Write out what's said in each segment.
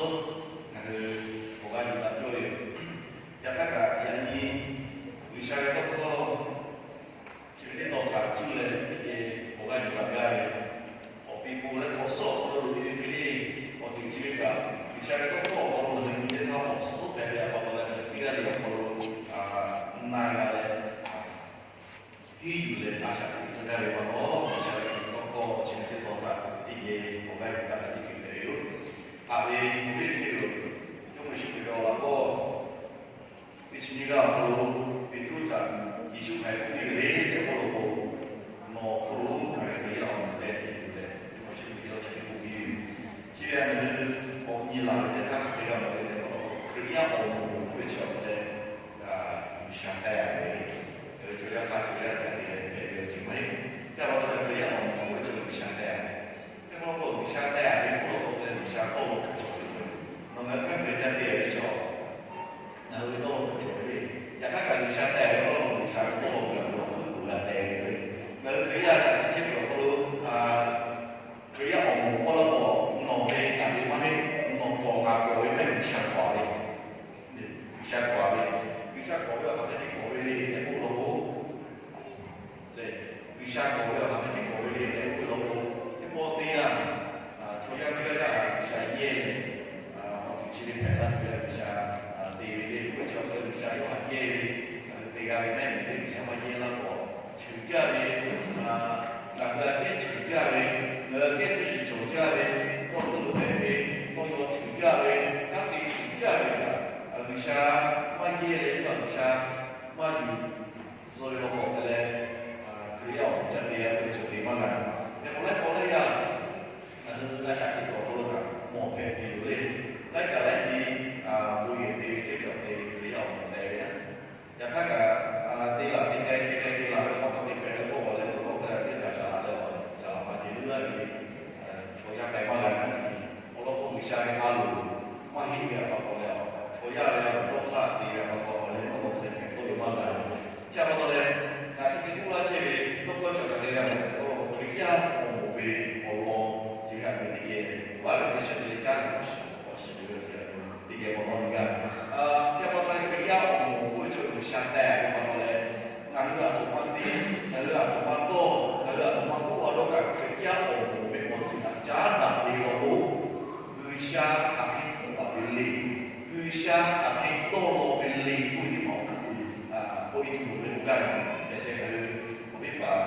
Ngaˬ hui awˬ g'aˇ yuˬ daꞈ cawˇ ve yoˬ. Yaꞈ hk'aˇ kaꞈ yaꞈ nyi G'uiˬsha ve tawˇ hkawˇ chi ve teˇ taw htaꞈ cuˇ leh teˇ geh awˬ g'aˇ yuˬ daꞈ gaˇ ve, awˬ piˍ poˬ leh hk'awꞈ suhˉ awˬ hk'aw lo loꞈ e ve hk'e le, awˬ ceuˬ chi ve kaꞈ G'uiˬsha ve tawˇ hkawˇ awˬ hk'aw lo ngaˬ hui nyi teˇ htaˇ awˬ suhˉ hpehꞈ ve pa taw leh, teˇ g'aˇ le awˬ hk'aw lo na g'a leh, henˇ yuˬ leh a shaꞈ teꞈ tcuh gaˇ ve pa taw, G'uiˬsha ve tawˇ hkawˇ chi ve teˇ taw htaꞈ teˇ geh awˬ g'aˇ yuˬ daꞈ leh teˇ ceuˬ hpehꞈ ve yoˬ. Haꞈ ve mvuhˇmiˬ teˇ g'aˇ, Jawˇmawˇ Yeˍsuˆ Hkriꞈ ve awˬ laꞈ g'awˇ teˇ chi nyiˇ g'aˇ awˬ hk'aw lo, Peˍtruˆ htaꞈ Yeˍsuˆ haiˬ k'oˆ piˇ ve le tehꞈ k'oˆ law k'o, nawˬ awˬ hk'aw lo ngaˬ hui Hkriꞈ yaˇ awˬ moˍ te tuˬ yoˬ tehꞈ, Jawˇmawˇ Yeˍsuˆ Hkriꞈ yawˇ chi hk'e k'oˆ piˇ ve. Chi ve ngaˬ hui awˬ nyi laˬ ve teˇ htaˇ hk'aˬ hk'e g'a mawˬ ve tehꞈ k'oˆ law k'o, Hkriꞈ yaˇ awˬ moˍ k'oˆ ve chi awˬ hk'aw lo G'uiˬsha teh a ve, chaw yaˇ hk'aˇ chaw yaˇ htaꞈ te leh hpehꞈ ve awˬ ceuˬ maˇ heˆ. Chi pa taw leh Hkriꞈ yaˇ awˬ moˍ k'oˆ ve chi G'uiˬsha teh a ve. Hk'e k'o, G'uiˬsha teh a ve k'oˆ law k'o, G'uiˬsha tawˇ lo hk'e cawˬ ve yoˬ. Nawˬ ngaˬ hui hk'aˬ hk'e te a ve chaw, ngaˬ hui ve tawˇ lo hk'e cawˬ ve le. Yaꞈ hk'aˇ kaꞈ G'uiˬsha teh a ve k'oˆ law k'o, G'uiˬsha ve tawˇ lo hk'e cawˬ ve, awˬ hkuiˉ puiˍ g'a teh ve le. Ngaˬ hui Hkriꞈ yaˇ shaˍ tiꞈ chehˇ kuiˬ awˬ hk'aw lo, Hkriꞈ yaˇ awˬ moˍ k'oˆ law k'o, nawˬ ve ngaˬ ve maˇ heˆ, nawˬ k'awꞈ ngaˬ k'awꞈ ve maˇ heˆ, G'uiˬsha k'awꞈ ve. G'uiˬsha k'awꞈ ve, G'uiˬsha k'awꞈ ve awˬ hk'aˬ hk'e te k'awꞈ ve le tehꞈ k'oˆ law k'o, lehˬ, G'uiˬsha k'awꞈ ve awˬ hk'aˬ hk'e te k'awꞈ ve le tehꞈ k'oˆ law k'o, teˇ pawˆ teˇ yanˇ, chaw yaˇ teˇ g'aˇ kaꞈ G'uiˬsha yehˇ leh, awˬ ceuˬ chi ve hpehꞈ la tuˬ ve G'uiˬsha te ve le. K'oˆ ve chi awˬ hk'e G'uiˬsha yawˇ htaꞈ yehˇ ve, ngaˬ hui te g'a ve mehˆ miˬ ve G'uiˬsha maˇ yehˇ laˇ k'o, cheuˬ jaˇ ve, ngaˬ hui aꞈ kehˉ cheuˬ jaˇ ve, ngaˬ hui aꞈ kehˉ cuˇ yiˍ cawˬ jaˇ ve, tawˇ hkawˇ hpehꞈ ve, tawˇ yaw cheuˬ jaˇ ve, kanˉ te cheuˬ jaˇ ve kaꞈ, G'uiˬsha maˇ yehˇ leh yawˇ htaꞈ G'uiˬsha maˇ yuˬ tcuh ve law k'o hk'e leh, Hkriꞈ yaˇ awˬ moˍ jaˇ te g'a ve cawˬ te maˇ g'a. Hk'e k'o laiˉ pawˆ laiˉ yaˇ, ngaˬ hui a shaꞈ teꞈ kuiˬ awˬ hk'aw lo kaꞈ mawˬ hpehꞈ te loˬ le. Laiˉ kaꞈ laiˉ ti, bon yehˬ te ve ceuˬ cawˬ te ve Hkriꞈ yaˇ awˬ moˍ te ve a. Yaꞈ hk'aˇ kaꞈ, te laˬ te k'ai te k'ai te laˬ ve awˬ hk'aw te hpehꞈ ve k'o, awˬ leh meuˇ k'o hk'e leh ceuˬ caˬ shaˍ laꞈ leh, shaˍ laꞈ ma ceh leuˉ laˇ ve le. Chaw yaˇ k'ai maˇ g'a ve, awˬ lawn k'o G'uiˬsha ve a loˍ maˇ heˆ ve pa taw leh, chaw yaˇ ve a loˍ dawˇ hk'aˇ te ve pa taw, awˬ leh meuˇ k'o hk'e leh hpehꞈ tawˆ ve maˇ g'a ve. Chi pa taw leh, ngaˬ chi hk'e k'oˆ laˇ chehˇ ve tawˇ hkawˇ chi hk'aˬ hk'e g'a mawˬ tehꞈ k'oˆ law k'o, Hkriꞈ yaˇ awˬ moˍ ve awˬ lawn chi g'a ve teˇ geh, oˇ a ve teˇ shehˆ ve le caˉ leh awˬ shiˍ awˬ shiˍ ve teˇ geh awˬ lawn g'a ve. Chi pa taw leh Hkriꞈ yaˇ awˬ moˍ k'oˆ ve chi G'uiˬsha teh ve pa taw leh, ngaˬ hui aˬ htoꞈ ma te, ngaˬ hui aˬ htoꞈ ma dawˇ, ngaˬ hui aˬ htoꞈ ma k'oˆ a dawˇ kaꞈ, Hkriꞈ yaˇ awˬ moˍ ve awˬ ceuˬ htaꞈ caˉ daꞈ ve law k'o, G'uiˬsha hk'aˬ hk'e k'oˆ laˬ ve le, G'uiˬsha hk'aˬ hk'e dawˇ law ve le k'oˆ ve teˇ hpaˍ awˬ hkuiˉ puiˍ k'oˆ ve tuˬ loˍ ve k'oˆ gaˇ ve. Yaꞈ sheh ngaˬ hui awˬ viˉ paˍ,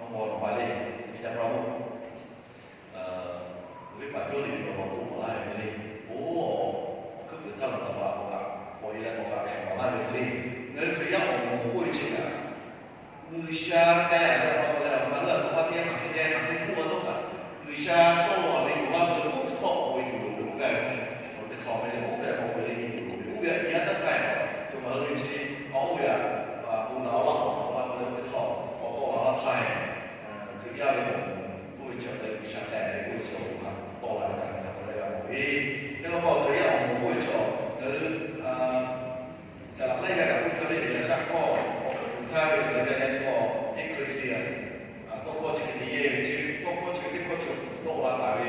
awˬ mawˬ lawˬ paˍ le, Peter Brown, awˬ viˉ paˍ Jawˇ Liꞈ ve awˬ lawn k'oˆ maˍ laˇ ve hk'e le, oˇ, awˬ hkuiˉ puiˍ htaˇ laˬ taˍ paˍ k'awꞈ g'a k'awꞈ e leh k'awꞈ g'a hpehꞈ maˍ laˇ ve hk'e le, ngaˬ hui Hkriꞈ yaˇ awˬ moˍ k'oˆ ve chi kaꞈ, G'uiˬsha teh a ve pa taw leh, ngaˬ hui aˬ htoꞈ ma te hk'aˬ hk'e te hk'aˬ hk'e k'oˆ a dawˇ kaꞈ, G'uiˬsha dawˇ law ve yoˬ laˇ ve k'oˆ ve hk'aw k'oˆ ve tuˬ loˍ ve k'oˆ gaˇ ve, chaw teˇ hk'aw ve le, oˇ ve k'awꞈ ve le nyi tuˬ loˍ ve, oˇ ve a nyi a taˇ htaˇ, chaw ngaˬ hui ve chi, a oˇ ve a, bon laˬ a laˇ hk'awꞈ hk'awꞈ la ve teˇ hk'aw k'awꞈ tawˆ la laˇ htaˇ, Hkriꞈ yaˇ ve awˬ moˍ k'oˆ ve chi awˬ hk'e G'uiˬsha teh ve k'oˆ ve chi awˬ hk'aw k'awꞈ tawˆ la ve htaꞈ ngaˬ hk'a hk'aw leh g'a mawˬ ve. Hk'e law k'o Hkriꞈ yaˇ awˬ moˍ k'oˆ ve chi ngaˬ hui Saˍ laꞈ laiˉ g'aˇ kaꞈ k'oˆ chehˇ ve le, yaꞈ shaˉ hkawˇ awˬ hkuiˉ puiˍ htaˇ ve leh ca ca nyi k'o, hk'e Hkriꞈ shiˍ a, tawˇ hkawˇ chi hk'e te yehˇ ve chi, tawˇ hkawˇ chi teˇ hkawˇ chi tawˆ la taˍ ve,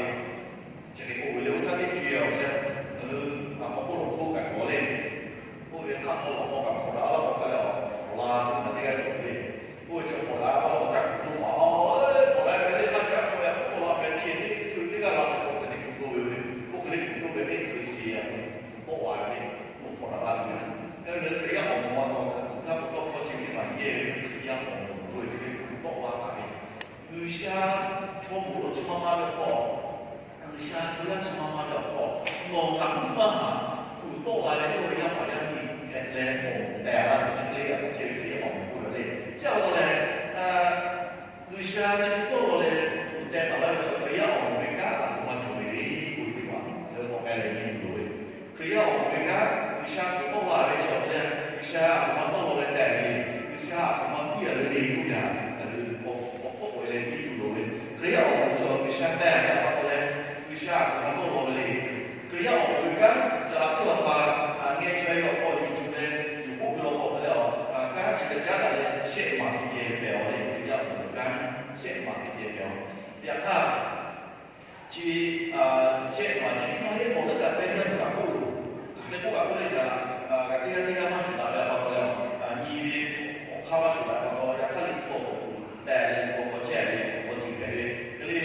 chi hk'e k'oˆ ve le. Oˇ htaˇ teˇ co e awˬ hk'e leh, ngaˬ hui a hk'aw k'oˆ lawˬ hk'oˆ kaꞈ cawˬ le. Oˇ ve hk'aˆ hk'aw lawˬ hk'aw kaꞈ hk'awꞈ daꞈ a laˇ k'awꞈ hk'a leh, hk'awꞈ la ve teˇ g'aˇ cawˬ ve le. Oˇ ve chi hk'awꞈ daꞈ a pa taw ca kuˬ to paˍ a, hk'awꞈ daꞈ ve teˇ hk'aˇ ca hk'awꞈ e k'oˆ la ve teˇ yehˬ teˇ hkui teˇ g'aˇ la ve k'o hk'e te kuˬ to ve, oˇ hk'e le kuˬ to ve hk'e Hkriꞈ shiˍ a, kuˬ tawˆ la ve le. Oˇ hk'awꞈ daꞈ la tuˬ ve na. Ngaˬ hui Hkriꞈ yaˇ awˬ moˍ a hk'aw hkuiˉ puiˍ htaˇ k'o tawˇ hkawˇ chi ve teˇ hpaˍ yehˇ ve Hkriꞈ yaˇ awˬ moˍ k'oˆ ve chi ve kuˬ tawˆ la taˍ ve, G'uiˬsha chaw moˍ lonˉ chi ma ma ve awˬ hk'aw, G'uiˬsha chaw yaˇ chi ma ma ve awˬ hk'aw, nawˬ ngaˬ hui maˇ haꞈ kuˬ tawˆ la leh yawˇ ve yaˇ paˍ yaˇ miˇ hpehꞈ leh awˬ moˍ teh a laˇ ve chi hk'e le, a k'oˆ chehˇ ve Hkriꞈ yaˇ awˬ moˍ k'oˆ ve le. Chi a pa taw leh, G'uiˬsha chi ve dawˇ law leh kuˬ teh taˍ laˇ ve chaw Hkriꞈ yaˇ awˬ moˍ ve kanˉ aˬ htoꞈ ma cawˬ ve le k'oˆ ve teˇ hpaˍ ngaˬ hui k'awꞈ k'ai leh nyi tuˬ loˍ ve. Hkriꞈ yaˇ awˬ moˍ ve kanˉ G'uiˬsha kuˬ tawˆ la ve chaw hk'e le, G'uiˬsha aˬ htoꞈ ma dawˇ law leh teh ve le, G'uiˬsha aˬ htoꞈ ma piˇ a ve le k'oˆ ve htaꞈ ngaˬ hui k'awꞈ hpfuhˆ k'awꞈ e leh nyi tuˬ loˍ ve. Hkriꞈ yaˇ awˬ moˍ chaw G'uiˬsha teh a ve pa taw leh, G'uiˬsha aˬ htoꞈ ma dawˇ law ve le. Hkriꞈ yaˇ awˬ moˍ ve kanˉ saˍ laꞈ hkuiˉ laˬ hpaˍ ngeh chaweh ve awˬ hk'aw yuˬ cuˬ leh yuˬ k'oˆ ve law k'o hk'e le, kanˉ chi leh caˉ daꞈ leh shehˆ maˬ hk'e ceh pehꞈ a le. Hkriꞈ yaˇ awˬ moˍ ve kanˉ shehˆ maˬ hk'e ceh Oˇ kaꞈ k'oˆ le, kaꞈ teˇ g'aˇ teˇ g'aˇ maˇ shuˍ daꞈ ve a pa taw leh, nyi ve awˬ hk'aˇ maˇ shuˍ daꞈ pa taw, yaꞈ hk'aˇ liꞈ hpu awˬ hkuiˉ puiˍ tehꞈ leh liꞈ hpu awˬ hk'aw chehˇ ve awˬ hk'aw ceuˬ hpehꞈ ve hk'e le,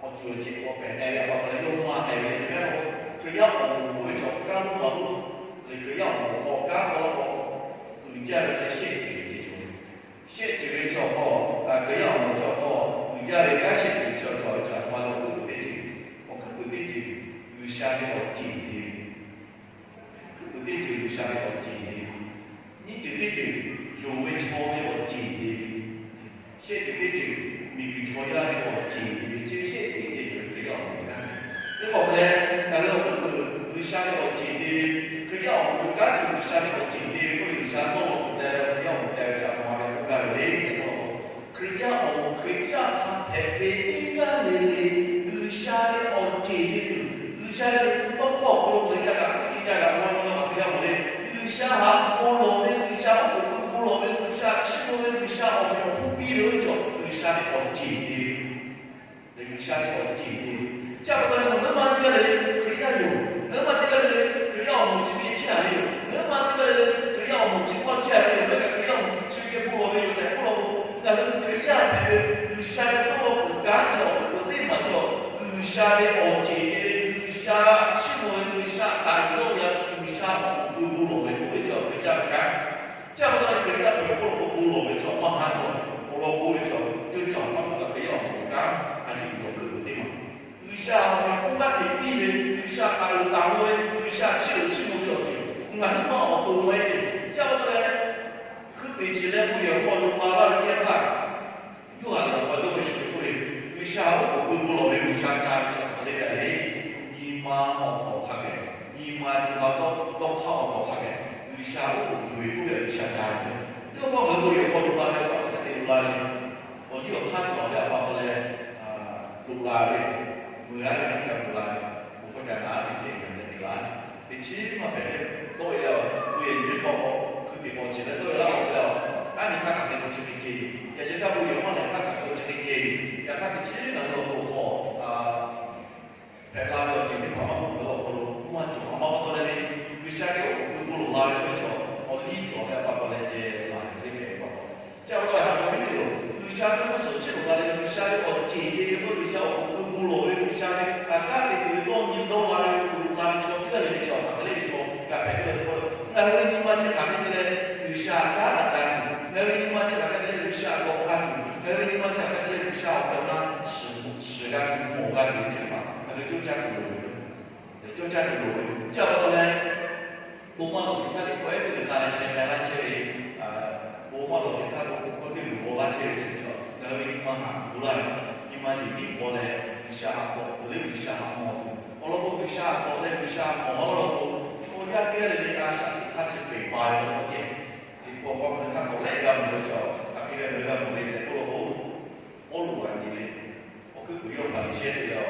awˬ ceuˬ awˬ ceuˬ awˬ hpehꞈ k'ai ve a pa taw leh yawˇ maˇ k'ai ve le. Chi ve k'o, Hkriꞈ yaˇ awˬ moˍ k'oˆ ve chaw kanˉ lonˉ ma lonˉ, Hkriꞈ yaˇ awˬ moˍ hk'aw kanˉ k'aw la k'o, uiˍ jaˇ ve hk'e le shehˆ ceuˬ ve ceuˬ cawˬ ve. Shehˆ ceuˬ ve chaw hk'aw, Hkriꞈ yaˇ awˬ moˍ chaw hk'aw uiˍ jaˇ ve kanˉ shehˆ ceuˬ chaw cawˬ ve chaw ma le. Awˬ hkuiˉ puiˍ teˇ ceuˬ, awˬ hkuiˉ puiˍ teˇ ceuˬ, G'uiˬsha ve awˬ ceˬ te ve. Hkuiˉ puiˍ teˇ ceuˬ G'uiˬsha ve awˬ ceˬ te ve. Nyiˇ ceuˬ teˇ ceuˬ, yonˍ ve chaw ve awˬ ceˬ te ve. Shehˆ ceuˬ teˇ ceuˬ, miˬguiˬ chaw yaˇ ve awˬ ceˬ te ve. Chi ve shehˆ ceuˬ teˇ ceuˬ Hkriꞈ yaˇ awˬ moˍ ve kanˉ te. Teˇ hk'awꞈ hk'e leh, ngaˬ hui awˬ hkuiˉ puiˍ G'uiˬsha ve awˬ ceˬ te ve, Hkriꞈ yaˇ awˬ moˍ ve kanˉ ceuˬ G'uiˬsha ve awˬ ceˬ te ve k'oˆ ve G'uiˬsha tawˇ lawˬ kuiˬ teh leh Hkriꞈ yaˇ awˬ moˍ teh ve ca hk'aw ma ve k'oˆ gaˇ ve le tehꞈ k'oˆ law k'o, Hkriꞈ yaˇ awˬ moˍ Hkriꞈ yaˇ hk'a hpehꞈ ve teˇ g'aˇ le le G'uiˬsha ve awˬ ceˬ te tuˬ, G'uiˬsha ve liꞈ hpu tawˇ hkawˇ awˬ hk'aw lo ngaˬ hui ca g'aꞈ k'oˆ nyi ca g'aꞈ k'oˆ nyi la hk'aˬ hk'e g'a mawˬ le. G'uiˬsha haꞈ bon lawˬ ve, G'uiˬsha oˉ k'oˍ pui bon lawˬ ve, G'uiˬsha chiˇ mvuh ve, G'uiˬsha awˬ meꞈ awˬ hponˇ piˇ ve oˇ ve chaw G'uiˬsha ve awˬ ceˬ te ve. Leh G'uiˬsha ve awˬ ceˬ te ve. Chi a pa taw leh nawˬ ngaˬ hui ma teˇ g'aˇ le le Hkriꞈ yaˇ yoˬ. Ngaˬ hui ma teˇ g'aˇ le le Hkriꞈ yaˇ awˬ moˍ chi ve chehˇ a ve yoˬ. Ngaˬ hui ma teˇ g'aˇ le le Hkriꞈ yaˇ awˬ moˍ chi hk'aw chehˇ a ve yoˬ. Ngaˬ hui kaꞈ Hkriꞈ yaˇ awˬ moˍ chi ve bon lawˬ ve yoˬ tehꞈ k'oˆ law k'o, ngaˬ hui Hkriꞈ yaˇ hpehꞈ ve G'uiˬsha ve tawˇ lawˬ kuiˬ kanˉ chi awˬ hk'aw lo teˇ maˬ cawˬ G'uiˬsha ve awˬ ceˬ te ve, G'uiˬsha chiˇ mvuh ve, G'uiˬsha taˍ yuˬ lawˇ ve, G'uiˬsha oˉ k'oˍ pui bon lawˬ ve k'oˆ ve chi awˬ Hkriꞈ yaˇ ve kanˉ. Chi a pa taw leh Hkriꞈ yaˇ hpehꞈ ve k'oˆ law k'o bon lawˬ ve chaw maˇ haˉ chaw, awˬ lawn k'oˆ ve chaw ceuˇ caˬ maˇ k'oˆ kaꞈ Hkriꞈ yaˇ awˬ moˍ kanˉ a yuˬ lawˬ hkui ve teˇ maˬ. G'uiˬsha awˬ meꞈ awˬ hponˇ g'aˇ hteꞈ piˇ ve, G'uiˬsha taˍ uiˍ taˍ mvuh ve, G'uiˬsha chiˇ uiˍ chiˇ mvuh ve awˬ ceuˬ ngaˬ hui maˇ awˬ to maˇ heˆ ce. Chi a pa taw leh hkui teꞈ chi leh bon yehˬ awˬ hk'aw lo pa laˇ ve teˇ yanˇ htaˇ, Yoˇhanˬ lehˬ awˬ hk'aw jawˇmawˇ Yeˍsuˆ Hkriꞈ k'oˆ ve, G'uiˬsha oˉ k'oˍ pui bon lawˬ ve G'uiˬsha ca ve chaw hk'aˬ hk'e le kaꞈ le, nyi ma awˬ tawˍ hk'a gaˬ, nyi ma co ha dawˇ dawˇ hk'aˇ awˬ tawˍ hk'a gaˬ G'uiˬsha oˉ k'oˍ pui ve k'oˆ ve G'uiˬsha ca ve. Teˇ pawˆ ngaˬ hui bon yehˬ awˬ hk'aw lo pa ve chaw hk'aˬ hk'e te lo la ve, awˬ liˇ awˬ hk'aˇ cawˬ ve a pa taw leh, loꞈ la ve, meuˬ g'a ve naˆ ca loꞈ la ve, bon hkawˇ ca naˍ ve ceh ngaˬ hui te la ve. Teꞈ chiˉ maˇ hpehꞈ ve, dawˇ e leh, bon yehˬ nyi ve hk'aw hk'aw hkui teꞈ k'awꞈ ceˬ leh dawˇ e laˇ k'awꞈ leh, a nyi hk'aˇ hk'aˬ hk'e k'awꞈ chi hk'e ceh, yaꞈ sheh htaˇ bon yehˬ maˇ lehˬ hk'aˇ hk'aˬ hk'e k'awꞈ chi hk'e ceh, yaꞈ hk'aˇ teꞈ chiˉ ngaˬ hui awˬ to hk'aw hpehꞈ la ve awˬ ceuˬ teˇ hpaˍ maˇ k'oˆ, ngaˬ hui awˬ hk'aw lo maˇ cawˬ a maˇ pa taw leh le, G'uiˬsha geh oˉ k'oˍ pui bon lawˬ la ve k'oˆ ve chaw awˬ liˇ cawˬ ve a pa taw leh ceh la ve hk'e le hpehꞈ ve pa taw. Chi a pa taw haꞈ ve awˬ viˉ teˇ hpaˍ-oˬ, G'uiˬsha ve g'uˇ suhˍ chiˇ loꞈ la leh G'uiˬsha ve awˬ ceˬ te ve k'oˆ, G'uiˬsha awˬ hk'aw lo bon lawˬ ve, G'uiˬsha ve a kanˉ te tuˬ ve dawˇ nyi dawˇ la ve, loꞈ la ve chaw teˇ g'aˇ le le chaw hk'aˬ hk'e le ve chaw g'a hpehꞈ ve le tehꞈ k'oˆ le. Ngaˬ hui ve nyi ma chi hk'aˬ hk'e te leh G'uiˬsha caˉ daꞈ g'a tuˬ, ngaˬ hui ve nyi ma chi hk'aˬ hk'e te leh G'uiˬsha dawˇ g'a tuˬ, ngaˬ hui ve nyi ma chi hk'aˬ hk'e te leh G'uiˬsha awˬ hk'aw lo na suhˍ g'a tuˬ, mawˬ g'a tuˬ ve chi hk'aˬ ngaˬ hui cawˇ caˇ tuˬ loˍ ve, cawˇ caˇ tuˬ loˍ ve. Chi a pa taw leh bon maˇ lawˬ sheˍ htaˇ teꞈ k'awꞈ ehˉ teˇ g'uiˬ k'a leh sheh k'ai laˇ chehˇ ve, bon maˇ lawˬ sheˍ htaˇ k'o k'awꞈ teˇ g'uiˬ g'aw laˇ chehˇ ve chi cawˬ, ngaˬ hui ve nyi ma haꞈ gu laˇ ve, nyi ma yeˬ miˉ hpaw leh G'uiˬsha haꞈ k'awꞈ gu leh G'uiˬsha haꞈ mawˬ tuˬ awˬ lawn k'o, G'uiˬsha haꞈ k'awꞈ leh G'uiˬsha mawˬ laˇ law k'o, chaw yaˇ teˇ g'aˇ le le a shaꞈ teꞈ hk'aˇ chi peˬ pa ve law k'o, teˇ hpaˍ hk'aw ngaˬ hui hk'a k'awꞈ lehˆ g'a mawˬ ve chaw hk'aˬ hk'e g'a mawˬ g'a mawˬ le tehꞈ k'oˆ law k'o, Pawˇluꞈ g'a nyi le. Awˬ hkuiˉ puiˍ yawˇ Hpaˍriˍsehˇ te leh,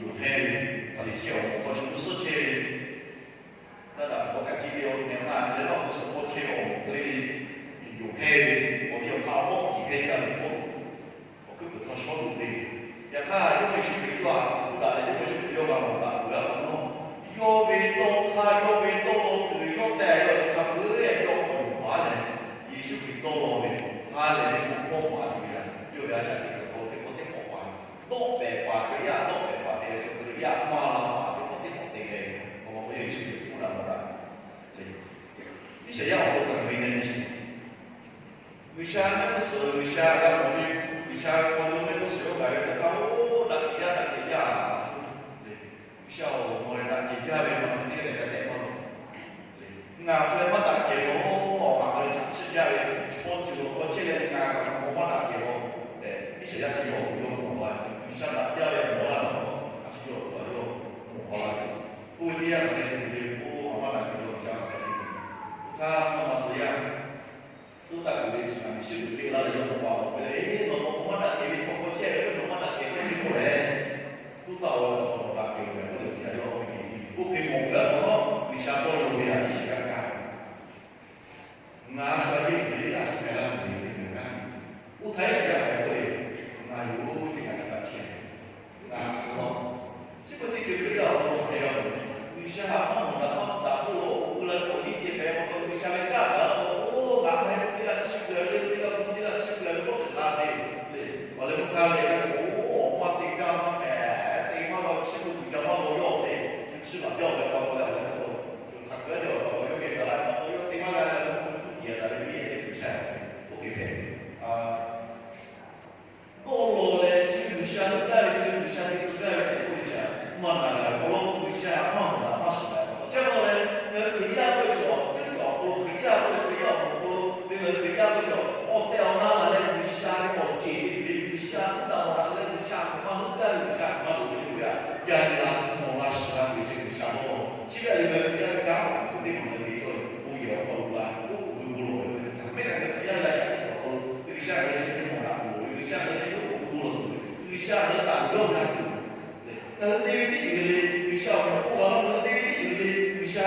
Yoˇhanˬ hehˇ ve, Hpaˍriˍsehˇ awˬ moˍ hk'aw shu g'uˇ suhˉ chehˇ ve, laˇ daꞈ k'awꞈ kaꞈ ci te awˬ nehˬ awˬ na te leh laˇ g'uˇ suhˍ hk'aw chehˇ ve awˬ moˍ hk'e le, Yoˇhanˬ hehˇ ve, awˬ liˇ awˬ hk'aˇ awˬ hpawˇ tiˍ hk'e yaˇ ve k'o, awˬ hkuiˉ puiˍ hk'aw shawˉ lo te. Yaꞈ hk'aˇ, Jawˇmawˇ Yeˍsuˆ Hkriꞈ yawˇ htaꞈ hpu daꞈ leh Jawˇmawˇ Yeˍsuˆ Hkriꞈ yawˇ g'a mawˬ daꞈ tuˬ g'a k'awꞈ nawˇ, yawˇ ve tawˇ hk'aˇ, yawˇ ve tawˇ law kuiˬ yawˇ tehˬ yawˇ chi hk'a peu-eˬ yawˇ k'awꞈ yuˬ paˍ leh, Yeˍsuˆ Hkriꞈ tawˇ law ve ha lehˬ ve bon hkawˇ maˍ tuˬ ve htaꞈ yawˇ ve a shaꞈ teꞈ kuiˬ hk'aw lo teˇ hkawˇ teˇ k'awꞈ paˍ, dawˆ pehˍ paˍ Hkriꞈ yaˇ, dawˆ pehˍ paˍ te leh chaw Hkriꞈ yaˇ maˇ la paˍ teˇ hkawˇ teˇ k'awꞈ te ve awˬ lawn k'o, yawˇ Yeˍsuˆ Hkriꞈ k'oˆ daꞈ maˍ daꞈ le. Iˉsaˍyaˆ awˬ to kaꞈ ve nyi nyi sheˍ. G'uiˬsha mehˆ g'uˇ suhˍ, G'uiˬsha g'a mawˬ ve, G'uiˬsha ve paw jaw mehˆ g'uˇ suhˍ yawˇ gaˬ ve htaꞈ hk'a oˇ daꞈ kehˬ jaˇ, daꞈ kehˬ jaˇ. G'uiˬsha awˬ lawn lehˬ daꞈ kehˬ jaˇ ve maˇ hk'e teˇ g'aˇ leh ka tehꞈ maˇ lawˬ. Ngaˬ hk'aw leh maˇ daꞈ kehˬ lawˬ, ngaˬ hk'aw leh chaꞈ chiˆ jaˇ ve chaw ceuˬ awˬ hk'aw chehˇ leh ngaˬ kaꞈ maˇ daꞈ kehˬ lawˬ tehꞈ, Iˉsaˍyaˆ chi awˬ to yawˇ mawˬ la ve, G'uiˬsha daꞈ jaˇ ve mawˬ Ngaˬ hui te ve teˇ ceuˬ le le, G'uiˬsha awˬ hk'aw lo k'oˆ la laˇ, ngaˬ hui te ve teˇ ceuˬ le le, G'uiˬsha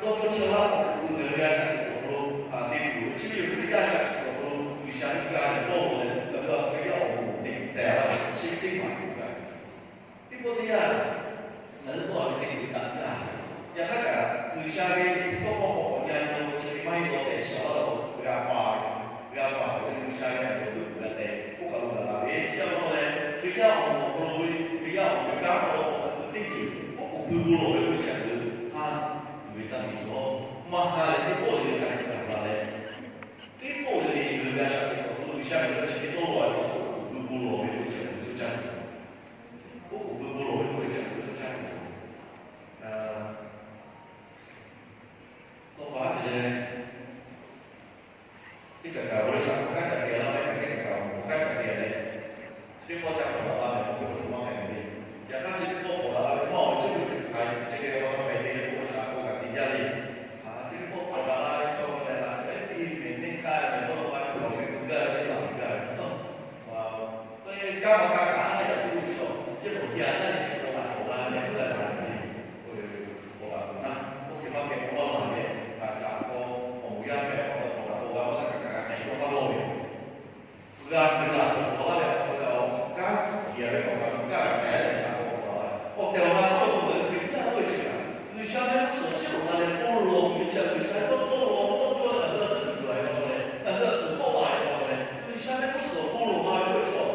dawˇ cawˇ chehˇ laˇ awˬ hk'aw lo ngaˬ hui g'a shaꞈ teꞈ awˬ hk'aw lo, te tuˬ ve chi ve yoˬ. Hkriꞈ yaˇ shaꞈ teꞈ awˬ hk'aw lo G'uiˬsha ve g'a leh dawˇ law leh, ngaˬ hui a Hkriꞈ yaˇ awˬ moˍ te tehˬ la ve chi ve teˇ maˬ yoˬ kaꞈ. Teˇ pawˆ teˇ yanˇ, ngaˬ hui tawˆ la ve teˇ ceuˬ kaꞈ jaˇ. Yaꞈ hk'aˇ kaꞈ, G'uiˬsha ve tawˇ hkawˇ hk'aw awˬ nyi a nyi la k'o, chi hk'e maˇ heˆ law tehꞈ shiˍ laˇ law, g'a paˍ, g'a paˍ ve G'uiˬsha ve awˬ to tuˬ g'a tehꞈ k'oˆ kaꞈ lo gaˬ la ve. Chi pa taw leh, Hkriꞈ yaˇ awˬ moˍ awˬ hk'aw lo ve, Hkriꞈ yaˇ awˬ moˍ ve kanˉ hk'aw lo awˬ hk'aw lo teˇ ceuˬ k'oˆ k'oˍ pui bon lawˬ ve k'oˆ ve chi a, tuˬ ve taˇ ve cawˬ. Maˇ ha leh teˇ pawˆ le le hk'a dehꞈ gaˬ la leh, teˇ pawˆ le le ngaˬ hui g'a shaꞈ teꞈ awˬ hk'aw lo G'uiˬsha ve chi hk'e dawˇ law ve k'oˆ k'oˍ pui bon lawˬ ve k'oˆ ve chi a cawˬ jaˇ ve. K'oˆ k'oˍ pui bon lawˬ ve k'oˆ ve chi a cawˬ jaˇ ve. Tawˇ pa te leh, teˇ kaꞈ kaꞈ awˬ leh shaˍ k'awꞈ kanˉ ca te laˇ ve, teˇ kaꞈ kaꞈ awˬ k'awꞈ kanˉ ca te leh, chi teˇ pawˆ ca hk'awꞈ la laˇ ve, awˬ hk'aw lo maˇ hpehꞈ ve le. Yaꞈ hk'aˇ chi teˇ pawˆ hk'awꞈ la laˇ ve maˇ awˬ chehˇ ve chi hk'e, chi hk'e ve awˬ hk'aw hk'aˬ hk'e te ve k'oˆ shaˍ k'awꞈ kaꞈ te jaˇ le. Chi teˇ pawˆ hk'awꞈ la laˇ ve chaw leh laꞈ sheh teˇ mehˍ teˇ hk'aˇ ve dawˇ law maˇ cawˬ ve k'oˆ gaˇ ve teˇ laꞈ gaˇ ve teˇ pawˆ, kanˉ maˇ kanˉ kaꞈ a yaꞈ k'oˆ ve chaw, chi k'awꞈ te a taˇ ve chi k'awꞈ laꞈ shawˍ la ve teˇ laꞈ gaˇ ve le. K'oˆ ve k'awꞈ laꞈ k'oˍ naˇ, oˇ hk'e maˇ hpehꞈ k'awꞈ maˇ laˬ leh, ngaˬ shaˍ k'aw awˬ moˍ yaˇ hpehꞈ k'awꞈ k'awꞈ laꞈ k'oˍ g'a maˇ kaꞈ kaꞈ kaꞈ kaꞈ cawˇ maˇ dawˇ ve. G'a tuˬ ve laꞈ shawˍ cawˬ laˇ ve awˬ hk'aw lo, kanˉ hkiˬ a ve k'awꞈ kaꞈ kaꞈ kaꞈ kaꞈ yaˇ leh shaˍ k'aw k'awꞈ laˬ ve awˬ tehˬ awˬ na k'oˆ ve k'o, ngaˬ hui Hkriꞈ yaˇ k'oˆ ve chi kaꞈ G'uiˬsha mehˆ g'uˇ suhˍ chehˇ awˬ na leh bon lawˬ tuˬ ve chi a, G'uiˬsha dawˇ dawˇ law dawˇ cawˇ leh ngaˬ hui a leuˆ yuˬ a ve k'aw leh, ngaˬ hui a tuˬ tawˆ la ve k'aw leh, G'uiˬsha mehˆ g'uˇ suhˍ bon lawˬ la ve k'oˆ ve chaw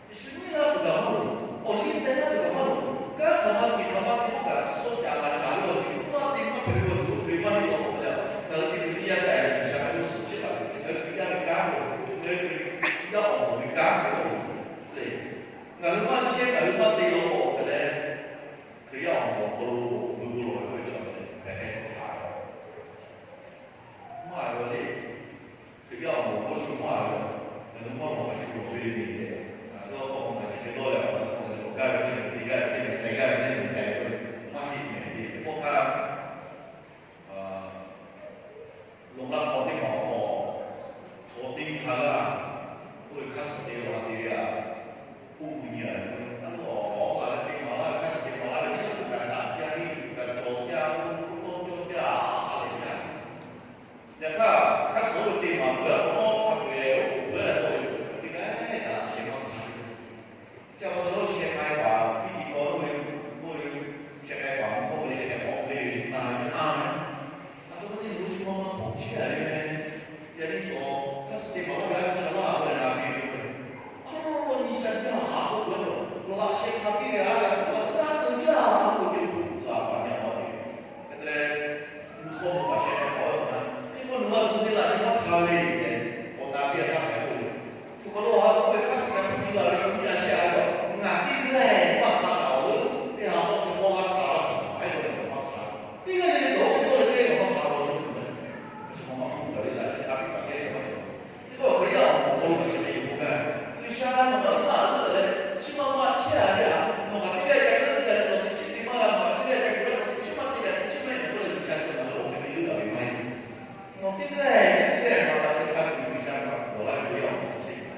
Yeˍsuˆ nyi laˇ tuˬ kaꞈ maˇ loˍ, awˬ liˇ teh laˇ tuˬ kaꞈ maˇ loˍ, kanˉ hk'aˬ ma te hk'aˬ ma te k'oˆ kaꞈ suh caˍ laˬ caˍ ve awˬ ceuˬ maˇ te maˇ hpehꞈ ve awˬ ceuˬ oˇ hk'e ve maˇ heˆ law k'o, ngaˬ hui te ve teˇ yanˇ gaˬ leh G'uiˬsha ve g'uˇ suhˍ chehˇ laˇ ve chi ngaˬ hui Hkriꞈ yaˇ ve kanˉ ve, ngaˬ hui Hkriꞈ yaˇ awˬ moˍ ve kanˉ ve awˬ le. Ngaˬ hui maˇ chehˇ, ngaˬ hui maˇ te law k'o hk'e leh, Hkriꞈ yaˇ awˬ moˍ awˬ hk'aw lo bon bon lawˬ ve k'oˆ ve chaw lehˬ, hk'aˬ hk'e htaꞈ maˇ a ve le. Hkriꞈ yaˇ awˬ moˍ awˬ hk'aw lo shu maˇ a ve, ngaˬ hui maˇ lawˬ kaꞈ shu lawˬ ve le le. Ngaˬ hui awˬ hk'aw lo ngaˬ chi hk'e dawˇ leh, awˬ hk'aw lo lawˬ gaˇ ve le, te gaˇ ve le, ngaˬ ca gaˇ ve le, ngaˬ ca gaˇ ve le, maˇ heˆ mehˍ le. Teˇ pawˆ htaˇ Lawˬ laˇ hk'aw teˇ maˬ awˬ hk'aw, chaw teˇ nyi ha g'aˇ, oˇ ve hk'aˇ suhˍ te la te ve a, oˇ gu nyi a, a lawˬ la leh te maˍ laˇ ve, hk'aˇ suhˍ te maˍ laˇ ve, chi tuˬ kaꞈ naꞈ jaˇ, heˆ tuˬ kaꞈ cawˬ jaˇ, oˇ tawˇ cawˇ jaˇ, a ha lehˬ jaˇ. Yaꞈ hk'aˇ, hk'aˇ suhˍ oˇ ve te maˍ peuˬ a k'o, nawˉ hk'a peu-eˬ oˇ k'oˍ peuˬ leh k'oˆ ve, teˇ g'aˇ kaꞈ laꞈ sheh maˇ hk'a ve Chi a pa taw lo sheh k'ai paˍ piˇ ti k'aw lo ve, k'oˆ ve, sheh k'ai paˍ mvuhˇ hk'aw ve le, sheh k'ai paˍ oˇ hk'e ve na ve a ve, a htoꞈ ma te lo chi ma ma hk'oˆ chehˇ a ve meh. Yaꞈ nyi chaw hk'aˇ suh te maˍ laˇ ve a sha laˇ a k'oˆ leh na piˇ ve k'o, a nyi sha jaˇ a k'oˆ k'o, laꞈ sheh hk'a piˇ ve a g'a tuˬ laˇ g'a tuˬ jaˇ a k'oˆ ve, laꞈ paˍ nyi a pa te. Hk'e te leh, mvuhˇ hk'aw mvuhˇ paˍ sheh k'ai hk'awꞈ ve awˬ na, teˇ pawˆ nawˬ g'a tuˬ ve laꞈ sheh maˇ hk'a ve le tehꞈ, awˬ na piˇ a taˇ hk'a k'oˆ ve, Choˬ kaˬ lo ha k'oˆ ve hk'aˇ suh kaꞈ piˇ la ve chaw nyi a sheh a ve, ngaˬ teˇ g'aˇ maˇ hk'a taˍ awˬ leuˉ, teˇ ha k'awꞈ chi k'awꞈ g'a hk'a laˇ tuˬ hk'aˬ hk'e k'oˆ leh maˇ hk'a. Teˇ g'aˇ le le kaꞈ oˇ hk'e k'oˆ leh teˇ g'aˇ kaꞈ maˇ hk'a laˇ tuˬ leh, chi ma ma hpu kaꞈ le laꞈ sheh hk'a piˇ kaꞈ teˇ g'aˇ kaꞈ maˇ hk'a. Teˇ pawˆ Hkriꞈ yaˇ awˬ moˍ awˬ hk'aw lo chi hk'e k'oˆ gaˇ, G'uiˬsha nawˬ ngaˬ hui maˇ leuˆ leh chi ma ma chehˇ a ve htaꞈ nawˬ kaꞈ teˇ g'aˇ ca leuˆ leh nawˬ teˇ chi te maˇ g'a, nawˬ kaꞈ teˇ g'aˇ ca leuˆ leh nawˬ teˇ chi maˇ te g'a teˇ chi maˇ te k'oˆ leh G'uiˬsha chi ma leuˆ a ve maˇ heˆ. Nawˬ teˇ g'aˇ teˇ g'aˇ ma laꞈ sheh hk'a tuˬ G'uiˬsha nawˬ htaꞈ kuˬ lawˬ laˇ ve Hkriꞈ yaˇ awˬ moˍ hk'aw chehˇ.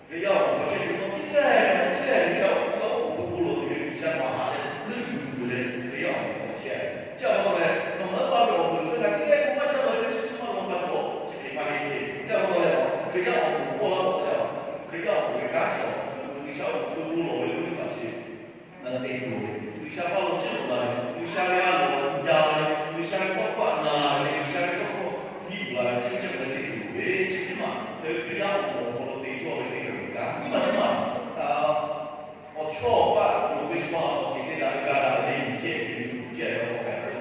Hkriꞈ yaˇ awˬ moˍ hk'aw chehˇ tuˬ nawˬ teˇ g'aˇ, nawˬ teˇ g'aˇ G'uiˬsha awˬ hk'aw lo bon bon lawˬ tuˬ ve G'uiˬsha maˍ haꞈ leh leuˆ yuˬ tuˬ leh Hkriꞈ yaˇ awˬ moˍ hk'aw chehˇ a ve. Chi a pa taw leh nawˬ ngaˬ hui pa ve awˬ vuiˬ ve kaꞈ teˇ g'aˇ k'o maˇ caˇ lawˬ ve chi chi maˇ lawˬ pa cawˬ chi hk'e maˇ heˆ le. Chi a pa taw leh Hkriꞈ yaˇ awˬ moˍ k'oˆ laˇ k'o te a, Hkriꞈ yaˇ awˬ moˍ ve kanˉ chi awˬ hk'aw lo G'uiˬsha awˬ moˍ bon bon lawˬ ve k'oˆ ve kaꞈ chi ngaˬ hui te tuˬ loˍ ve, G'uiˬsha paˇ lo chehˇ tuˬ la ve, G'uiˬsha ve a loˍ ja la ve, G'uiˬsha ve tawˇ hkawˇ htaꞈ na la ve le, G'uiˬsha ve tawˇ hkawˇ nyi tuˬ la ve, chi chi ngaˬ hui te tuˬ loˍ ve, chi teˇ maˬ ngaˬ hui Hkriꞈ yaˇ awˬ moˍ awˬ hk'aw lo te cawˇ ve teˇ ceuˬ kaꞈ nyiˇ maˬ teˇ maˬ awˬ chawˇ awˬ paˆ yonˍ ve chaw awˬ ceuˬ te daꞈ ve ga daꞈ ve le, yuˬ cehˇ ve yuˬ cehˇ ve awˬ hk'aw hk'a hk'e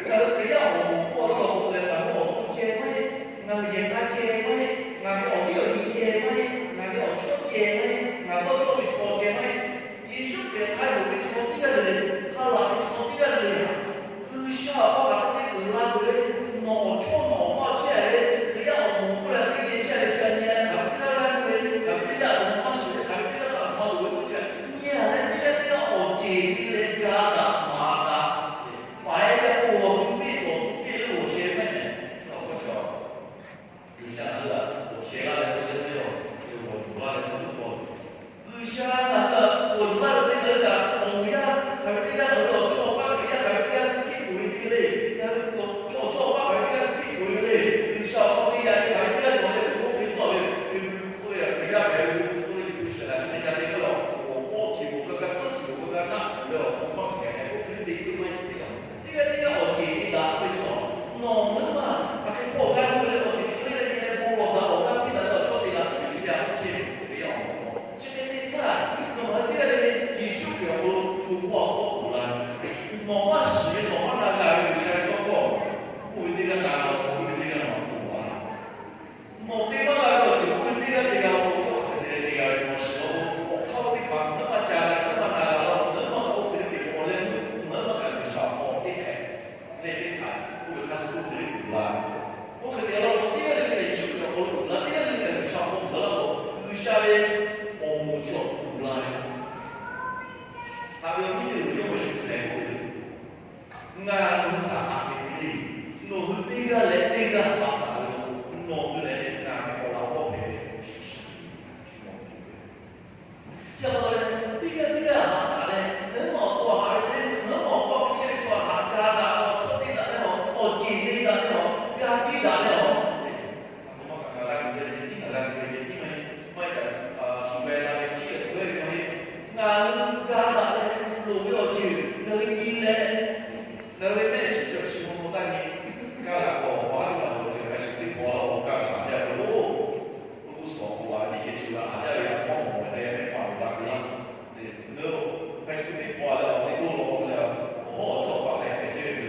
Ngaˬ hui Hkriꞈ yaˇ awˬ moˍ k'oˆ laˇ k'o hk'e leh, ngaˬ hui awˬ to ceh maˇ heˆ, ngaˬ hui yehˬ k'a ceh maˇ heˆ, ngaˬ ve awˬ viˉ awˬ nyi ceh maˇ heˆ, ngaˬ ve awˬ chawˇ ceh maˇ heˆ, ngaˬ dawˇ cawˇ ve chaw ceh maˇ heˆ. Yeˍsuˆ Hkriꞈ hk'a yonˍ ve chaw teˇ g'aˇ le le, hk'a laˬ ve chaw teˇ g'aˇ le le htaꞈ G'uiˬsha awˬ hk'aw kaꞈ hk'a te uiˍ la tuˬ ve, nawˬ awˬ chawˇ nawˬ awˬ paˆ chehˇ ve, Hkriꞈ yaˇ awˬ moˍ k'oˆ leh teˇ geh chehˇ ve chi nyi leh hk'aˬ ve teˇ g'aˇ g'aˇ nuˇ ve, hk'aˬ ve teˇ g'aˇ htaꞈ maˇ shiˍ ve, hk'aˬ ve teˇ g'aˇ htaꞈ maˇ loˍ ve k'oˆ chi, nyi a leh teˇ g'aˇ teˇ g'aˇ awˬ ceˬ te leh ga daꞈ maˍ daꞈ paˍ e leh k'o awˬ tu piˇ cawˬ tu piˇ leh awˬ sheh maˇ heˆ. Awˬ hk'aw cawˬ G'uiˬsha ngaˬ hui htaꞈ awˬ sheh laˇ leh k'oˆ leh teˇ awˬ, awˬ yuˬ laˇ leh k'oˆ cawˬ. G'uiˬsha ngaˬ hui htaꞈ awˬ yuˬ laˇ leh teˇ G'uiˬsha k'oˆ tuˬ la, nawˬ maˇ shiˍ ve, nawˬ maˇ na g'a ve G'uiˬsha ve tawˇ hkawˇ, oˇ ve teˇ g'aˇ na g'a, oˇ ve teˇ g'aˇ nawˬ hk'oˆ a. Nawˬ te maˇ g'a ve awˬ ceuˬ oˇ ve teˇ g'aˇ te g'a-o. Hk'e te leh te g'a ve nawˬ shiˍ-o. Awˬ hk'aˇ oˇ teˇ hpaˍ ngaˬ hui maˇ ca g'a, ngaˬ hui maˇ na g'a laˇ, ngaˬ hui maˇ k'oˆ hk'e te awˬ leh ngaˬ hui maˇ kaꞈ G'uiˬsha awˬ hk'aw teˇ hk'e leh teˇ htaꞈ oˇ ve hk'a suh oˇ hk'e te tuˬ la. Oˇ hk'e te g'a laˇ k'o, teˇ g'aˇ le le leh Yeˍsuˆ Hkriꞈ awˬ hk'aw lo tuˬ la, teˇ g'aˇ le le leh G'uiˬsha awˬ hk'aw lo tuˬ la k'o, G'uiˬsha ve awˬ moˍ chi awˬ hk'aw lo tuˬ la ve Haꞈ ve awˬ viˉ nyi-oˬ, Jawˇmawˇ Yeˍsuˆ Hkriꞈ k'oˆ ve, Ngaˬ nawˬ hui htaꞈ haꞈ ve hk'e le, nawˬ hui teˇ g'aˇ leh teˇ g'aˇ haꞈ taˍ ve, nawˬ hui lehˬ ngaˬ ve awˬ laꞈ g'awˇ hpehꞈ ve awˬ shuˍ shuˍ, shuˍ mawˬ tuˬ ve. Chi pa taw leh, teˇ g'aˇ teˇ g'aˇ haꞈ taˍ leh, ngaˬ hui maˇ awˬ to haꞈ ve le, ngaˬ hui maˇ awˬ hk'aw ve chehˇ ve chaw haꞈ ga daꞈ leh, awˬ chawˇ te daꞈ leh, awˬ ceˬ te daꞈ leh, ga piˇ daꞈ leh, a htoꞈ ma kaꞈ ngaˬ g'a tuˬ ve ceh tiˉ, ngaˬ g'a tuˬ ve ceh tiˉ maˇ heˆ. Maˇ heˆ kaꞈ, shuˍ ve la ve hkiˉ leh tuˬ ve maˇ heˆ. Ngaˬ hui ga daꞈ leh loˍ ve awˬ ceuˬ ngaˬ hui nyi leh, ngaˬ hui ve mehˆ shiˍ cawˬ chi maw taˇ nyi. Kaˇ laꞈ k'awꞈ awˬ ha teˇ hpaˍ cawˬ ceh hk'a shuˍ teˇ hpaˍ la awˬ kaˇ laꞈ jaˇ ve lo. Oˇ k'o suhˍ awˬ hk'aw lo teˇ hkeh chi g'a haꞈ jaˇ ve yaꞈ hk'aˇ mawˬ ve k'ai mehˆ hpaˍ ve la ve laˇ. Hk'a shuˍ teˇ hpaˍ la awˬ teˇ k'oˆ law k'o leh, awˬ hawˉ awˬ chawˇ pa k'ai hk'e ceh ve,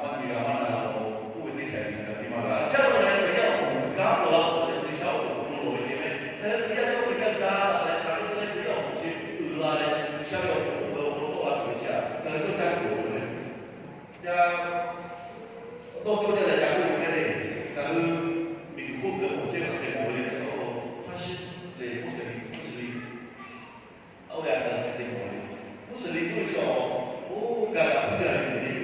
maˇ nyi g'a maˇ na g'a law. Oˇ ve teˇ hkeh ve ngaˬ hui maˇ g'a. Chi pa taw leh Hkriꞈ yaˇ awˬ moˍ g'a k'oˆ la k'o leh, G'uiˬsha awˬ moˍ lo lawˬ ve ceh meh. Ngaˬ hui Hkriꞈ yaˇ chaw Hkriꞈ yaˇ ga daꞈ leh hk'aˬ hk'e te leh Hkriꞈ yaˇ awˬ moˍ chi uiˍ la leh, G'uiˬsha ve awˬ moˍ awˬ hk'aw lo tawˆ la tuˬ ve chi htaꞈ ngaˬ hui cawˇ caˇ tuˬ loˍ ve meh. Yaˇ dawˇ cawˇ jaˇ leh ca k'oˆ ve meh le. Ngaˬ hui miˬguiˬ hk'oˆ g'uiˬ awˬ ceh hk'aˬ hk'e mawˬ ve le tehꞈ k'oˆ k'o, hpaˇ shiˉ leh Muˇsehˍliˍ, Muˇsehˍliˍ, oˇ ve a ga hk'aˬ hk'e te mawˬ ve le. Muˇsehˍliˍ k'oˆ ve chi awˬ, oˇ ga daꞈ puiˉ jaˇ ve yoˬ le.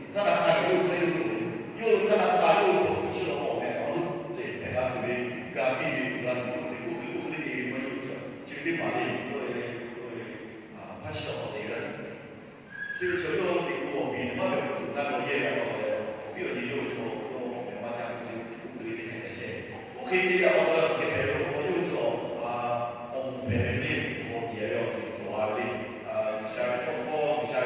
Htaˇ na hk'a yawˇ hui hk'aˇ yawˇ hui cawˬ ve, yawˇ hui htaˇ na hk'a yawˇ hui cawˬ ve chi law k'o meh, a hu lehˬ hpehꞈ la tuˬ ve, ga piˇ ve uiˍ la tuˬ ve, oˇ hk'e oˇ hk'e oˇ hk'e le te ve maˇ yawˇ hui chi ve teˇ maˬ le. Oˇ ve le, oˇ ve hpaˇ shiˉ awˬ hk'aw te ve la Chi ve chaw yawˇ teꞈ k'o awˬ miˬ maˇ ve awˬ hk'aw lo na g'a yehˇ ve pa taw leh, awˬ viˉ awˬ nyi yawˇ ve chaw yawˇ awˬ meh maˇ caˇ hk'e le, oˇ hk'e le teˇ hkeh te chehˇ. Oˇ hk'e te ve pa taw leh hk'aˬ hk'e hpehꞈ ve k'o, yawˇ ve chaw awˬ moˍ hpehꞈ ve le, awˬ tiˍ ve awˬ ceuˬ cawˬ la ve le. G'uiˬsha ve tawˇ hkawˇ, G'uiˬsha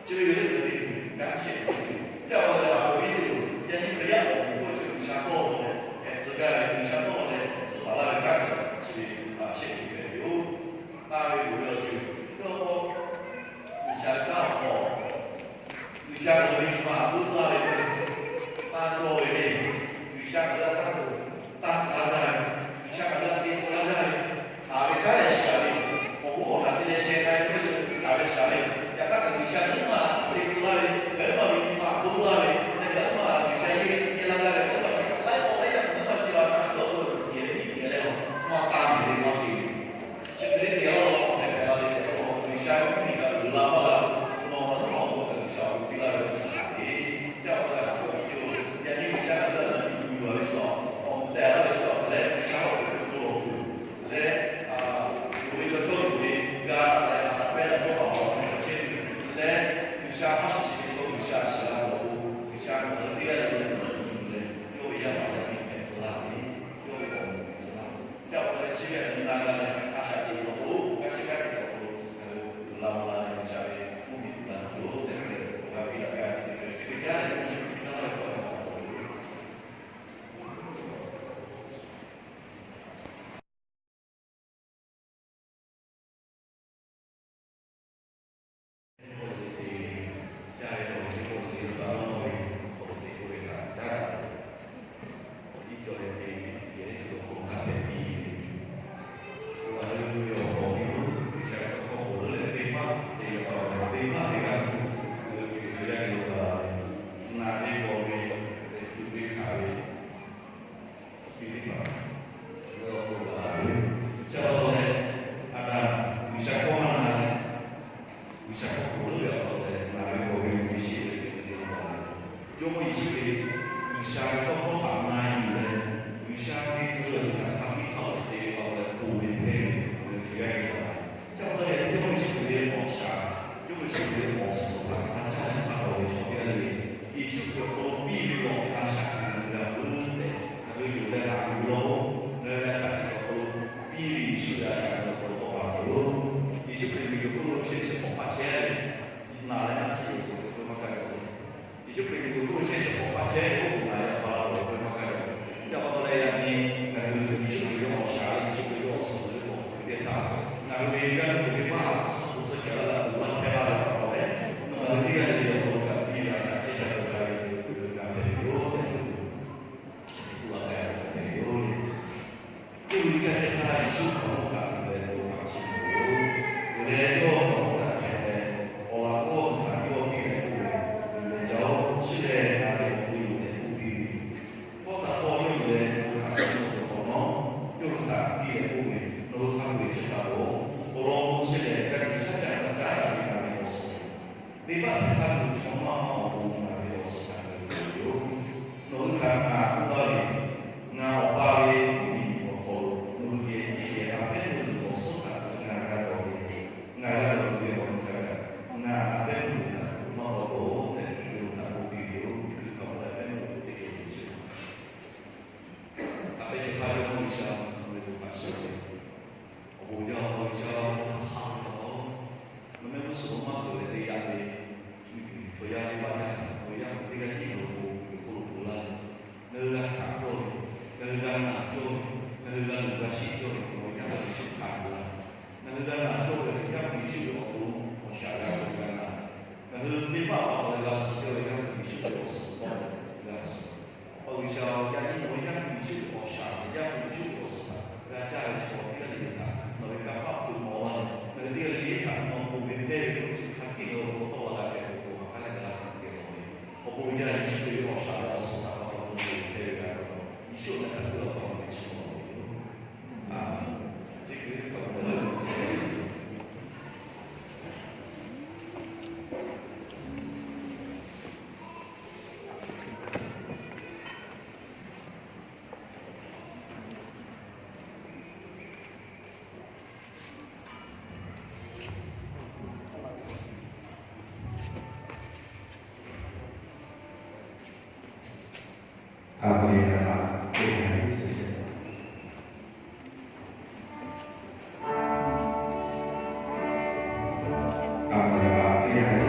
Chi ve yoˬ leh, ngaˬ hui te tuˬ kanˉ shehˆ ve yoˬ. Teˇ hpaˍ lehˬ, awˬ viˉ teˇ yoˬ, yaꞈ nyi Hkriꞈ yaˇ awˬ moˍ k'oˆ ve chi G'uiˬsha tawˇ leh hpehꞈ tcuh gaˇ ve, G'uiˬsha tawˇ leh tcuh taˍ laˇ ve kanˉ chi, chi ve shehˆ ceuˬ hpehꞈ ve yoˬ. Taˇ ve yoˬ ve awˬ ceuˬ, yawˇ k'o, G'uiˬsha ve kanˉ awˬ hk'aw, G'uiˬsha ngaˬ hui ve nyi ma htaꞈ buiˇ laˇ ve, taˇ cawˇ ve le. G'uiˬsha ngaˬ hui htaꞈ taˇ k'oˆ, taˇ tcuh laˇ gaˇ ve, G'uiˬsha ngaˬ hui htaꞈ te tcuh laˇ gaˇ ve, haˍ ve kanˉ leh shaˍ ve, awˬ g'uˇ awˬ naˍ te leh sheh k'ai ve, chaw htaꞈ ve shaˍ ve, yaꞈ hk'aˇ kaꞈ G'uiˬsha ngaˬ hui maˇ te tcuh laˇ ve, ngaˬ hui maˇ ve nyi ma htaꞈ buiˇ laˇ ve, leh ngaˬ hui maˇ G'uiˬsha yehˇ ve yehˇ laˇ gaˇ ve, ngaˬ hui maˇ chi kaꞈ laiˉ k'awꞈ laiˉ yaˇ ngaˬ hui maˇ chi la kaꞈ shu awˬ hk'aw lo teꞈ ve nyiˇ teꞈ leh, maˇ taˇ ve le maˇ te ve. Chi hk'e le te-a laˇ, hpehꞈ hpehꞈ la le tehꞈ k'o, G'uiˬsha ve mvuhˇmiˬ kaꞈ uiˍ la maˇ g'a, nawˬ maˇ nawˉ awˬ hk'aw lo kaꞈ G'uiˬsha awˬ bon piˇ laˇ ve awˬ ceuˬ htaꞈ te. Chi awˬ hk'aw leh haꞈ k'oˆ ve yoˬ. Yaꞈ nyi G'uiˬsha ngaˬ hui a naˉ yuˬ yuˬ la ve chaw, awˬ moˍ tehˬ laˇ ve chaw hk'aˬ leh G'uiˬsha awˬ bon piˇ law tuˬ leh, yonˍ ve chaw chawˇ yonˍ ve g'a htaꞈ leh a htaꞈ pehˇ leh dawˇ haˍ awˬ hk'aw chehˇ tuˬ leh, G'uiˬsha maˇ shiˍ shiˍ ve chaw G'uiˬsha shiˍ la ve awˬ pon, G'uiˬsha ngaˬ hui teˇ g'aˇ leh g'aˇ yuˬ leh, yawˇ ve yaˇ paˍ yaˇ miˇ hpehꞈ tcuh laˇ ve, yawˇ ve awˬ moˍ hpehꞈ tcuh laˇ ve. Chi awˬ hk'aw leh chi ve a nyi na g'a leh a shaꞈ teꞈ ve awˬ hk'aw lo, g'aˇ shehˆ g'aˇ teꞈ ve awˬ hk'aw lo, ngaˬ hui uiˍ la mvuh la leh G'uiˬsha ve mvuhˇmiˬ uiˍ la tuˬ yoˬ tehꞈ ve awˬ g'aˇ piˇ laˇ gaˇ ve teˇ ceuˬ chi hk'e caˉ leh, chi hk'e caˉ laˇ ve kawˆ yaꞈ k'aw lo yoˬ. Chi pa taw leh, Aˍdanˍ G'uiˬsha hkawˇ maˇ na leh, G'uiˬsha hkawˇ k'oˆ leuˉ ve pa taw leh, ngaˬ ve k'awꞈ ve Yeˍsuˆ ve teˇ ceuˬ le pa taw leh, Jawˇmawˇ Yeˍsuˆ ve G'uiˬsha ve tawˇ hkawˇ htaꞈ na yuˬ leh, G'uiˬsha ve tcuh ve awˬ ceuˬ htaꞈ hk'a biˇ hk'aˆ lawˬ te ve pa taw leh, ponˬ ve hpehˇ ve, ngaˬ hui Hkriꞈ yaˇ ve pa taw leh, chi pa taw leh Jawˇmawˇ Yeˍsuˆ ve awˬ shaˍ, Jawˇmawˇ Yeˍsuˆ ve awˬ suhˍ htaꞈ hk'a caˇ leh hk'a tawˍ ve chaw teˇ g'aˇ le le, Yeˍsuˆ ve awˬ hk'aw lo piˇ ve lawˬ ve a shaꞈ teꞈ ngaˬ hui g'a peuˬ tehꞈ, ngaˬ hui yuˬ leh haꞈ yuˬ law k'o, ngaˬ hui ve a shaꞈ teꞈ awˬ hk'aw lo piˇ ve Yeˍsuˆ ve a shaꞈ teꞈ awˬ hk'aw lo tawˆ la ve yoˬ. Yeˍsuˆ Hkriꞈ miˬguiˬ hk'oˆ lo shehˆ chi hk'awꞈ hpaˆ chehˇ ve, naˬ leh naˆ tsuhˇ yoˬ k'oˆ ve maˇ kaˇ ve le. Yeˍsuˆ Hkriꞈ miˬguiˬ hk'oˆ lo shehˆ chi hk'awꞈ hpaˆ chehˇ ve k'oˆ ve naˬ leh naˆ tsuhˇ yoˬ k'oˆ ve maˇ kaˇ ve. Chi pa taw leh yaꞈ nyi ngaˬ hui Yeˍsuˆ Hkriꞈ ve awˬ shaˍ leh Yeˍsuˆ Hkriꞈ ve awˬ suhˍ ve k'awꞈ hk'e te htaˇ, ngaˬ hui ve g'aˇ tuˬ ve maˇ suhˉ k'oˆ tcuhˉ kehˬ laˇ leh a tuˬ laˇ hpehˇ laˇ ve pa taw leh, nawˬ ngaˬ hui teˇ g'aˇ le le awˬ hk'aw lo kaꞈ piˇ ve a shaꞈ chehˇ sha ve hk'a ve, ngaˬ hui g'a hpehꞈ ve yoˬ tehꞈ, chi teˇ k'oˆ laˇ k'ai ve hpehꞈ ve yoˬ le. Oˇ ve caˇ chehˇ htaˇ Yeˍsuˆ hkaoˍmonˇ htaꞈ uiˍ leh bon htaꞈ chiˇ mvuh ve yoˬ. Uiˍ leh yawˇ hkaoˍmonˇ htaꞈ hpehꞈ leh, awˬ laꞈ g'awˇ hui htaꞈ yawˇ piˇ leh k'oˆ ve, Uiˍ leh caˇ-oˆ. Chi lehˬ ngaˬ ve awˬ to yoˬ tehꞈ k'oˆ piˇ ve yoˬ. Hkawˇ htaꞈ hpaw yawˇ uiˍ leh bon htaꞈ chiˇ mvuh ve hk'awꞈ nawˉ, yawˇ hui htaꞈ piˇ leh k'oˆ ve, Nawˬ hui hk'a peu-eˬ chi htaꞈ loˬ. Awˬ lawn k'o, chi lehˬ ca tiꞈ shaˉ caˆ htaꞈ caˉ daꞈ ve ngaˬ ve awˬ suhˍ, venˇbaˆ hpehˇ htaˇ keu chaw maˇ maˇ awˬ pon ngaˬ ve awˬ suhˍ htaꞈ keu ve yoˬ. Nawˬ hui htaꞈ ngaˬ k'oˆ laˇ ve, ngaˬ Awˬ pa ve mvuhˇmiˬ awˬ hk'aw lo nawˬ hui geh teˇ geh a pehˉ meuˇ g'uiˬ awˬ suhˉ htaꞈ ngaˬ g'a dawˬ ve, ngaˬ g'a dawˬ tuˬ ve awˬ meh htaꞈ kaꞈ ngaˬ a pehˉ meuˇ g'uiˬ htaꞈ maˇ dawˬ loˬ tehꞈ, yawˇ hui htaꞈ k'oˆ piˇ ve yoˬ. Yeˍsuˆ Hkriꞈ hk'a mawˬ leh a pehˉ meuˇ g'uiˬ teˇ geh tuˬ chi a pehˉ shehˍ hpaˇ yawˇ mvuhˇ miˬ sha nawˬ ve bon htaꞈ shiˍ ve, awˬ bon jaˇ awˬ hk'aw G'uiˬsha ve hk'a hk'aw, nawˬ mehˆ g'uˇ suhˍ lo maˇ cawˬ leh te yaꞈ ve, miˬguiˬ chaw yaˇ teˇ hpaˍ yaˇ htaꞈ nawˬ ve yaˇ hui teˇ g'aˇ tiˉ nawˬ ve bon ve hk'oˆ lo bon laˇ ve, ngaˬ hui g'a hkanˍ cawˇ ve, ngaˬ hui g'a naˬ cawˇ ve, ngaˬ hui g'a luˬ g'a shiˆ cawˇ ve, nawˬ ve Yaˇ hpu Yeˍsuˆ hkanˍ ve laˇ. Ngaˬ hui g'a naˬ cawˇ ve Yaˇ hpu Yeˍsuˆ ve awˬ to awˬ shaˍ g'a cawˇ ve g'a naˬ. Ngaˬ hui venˇbaˆ awˬ hk'aw lo g'a suh cawˇ ve Yaˇ hpu Yeˍsuˆ ve awˬ suhˍ hk'aw g'a suh. Awˬ pa G'uiˬsha, yaꞈ nyi nawˬ ve Yaˇ hpu Yeˍsuˆ ve awˬ shaˍ ve Yaˇ hpu Yeˍsuˆ ve awˬ suhˍ htaꞈ g'a caˇ ve chaw teˇ g'aˇ le le htaꞈ nawˬ ve kanˇ paˆ hpeuꞈ maw laˇ leh, ngaˬ hui teˇ g'aˇ le le htaꞈ nawˬ ponˬ ve hpehˇ ve k'oˆ ve chi hk'a tiˉ nawˬ ve bon tawˆ la g'a hpehꞈ ve bon hk'aˬ hk'a leh ga laˇ htaꞈ geh lawˬ ve. Awˬ bon jaˇ Yeˍsuˆ Hkriꞈ ve awˬ shaˍ ve awˬ suhˍ htaꞈ pa taw nawˬ ve hpehˇ ve g'a ve, Yeˍsuˆ awˬ meh htaꞈ hpeuꞈ la pa nawˬ ve chi maw laˇ ve yoˬ. Aˬ, teˇ hkui hk'a Ngaˬ hui